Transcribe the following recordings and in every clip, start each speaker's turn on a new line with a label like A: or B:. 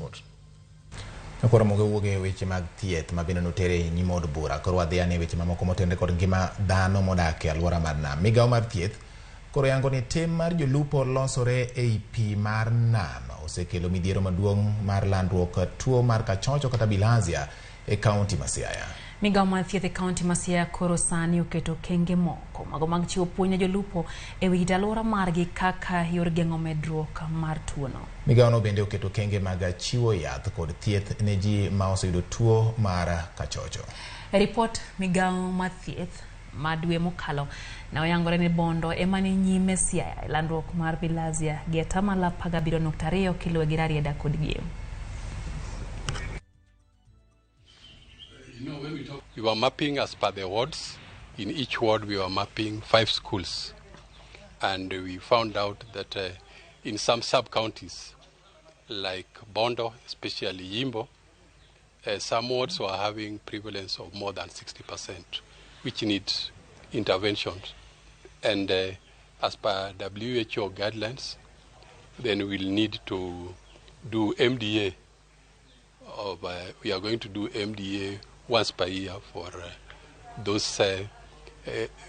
A: Sport.
B: Koro mogo wuok e weche mag thieth ma bende notere e nyim od bura. Koro wadhi ane weche mamoko motenore kod ngima dhano modak e alwora mar nam. Migawo mar thieth koro yango ni tim mar jolupo losore ei pi mar nam osekelo midhiero maduong' mar landruok tuo mar kachocho kata bilharzia e kaunti ma Siaya.
C: Migawo mar thieth e kaunti ma Siaya koro sani oketo okenge moko mago mag chiwo puonj ne jolupo e wi alwora margi kaka yor geng'o medruok mar tuono.
B: Migawono bende oketo okenge mag chiwo yath kod thieth ne ji ma oseyudo tuo mar kachocho.
C: E ripot migawo mar thieth ma dwe mokalo ne oyangore ni Bondo ema ni nyime Siaya e landruok mar bilharzia gi atamalo 17.2 kiluwe gi Rarieda kod Gem.
D: We were mapping as per the wards. In each ward, we were mapping 5 schools. And we found out that in some sub-counties, like Bondo, especially Yimbo, some wards were having prevalence of more than 60%, which needs interventions. And as per WHO guidelines, then we'll need to do MDA. We are going to do MDA once per year for those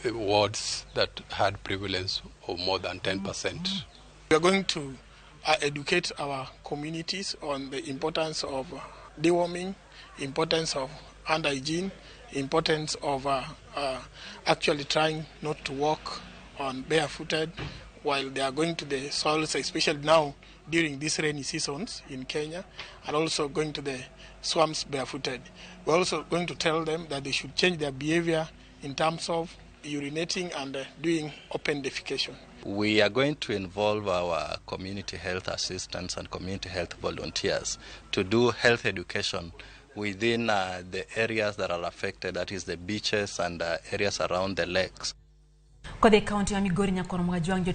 D: wards that had prevalence of more than 10%.
E: We are going to educate our communities on the importance of deworming, importance of hand hygiene, importance of actually trying not to walk on barefooted while they are going to the soils, especially now during these rainy seasons in Kenya, and also going to the swamps barefooted. We're also going to tell them that they should change their behavior in terms of urinating and doing open defecation.
F: We are going to involve our community health assistants and community health volunteers to do health education within the areas that are affected, that is the beaches and areas around the lakes.
C: Kodhi e kaunti ma Migori Nyakoro Mwajwang'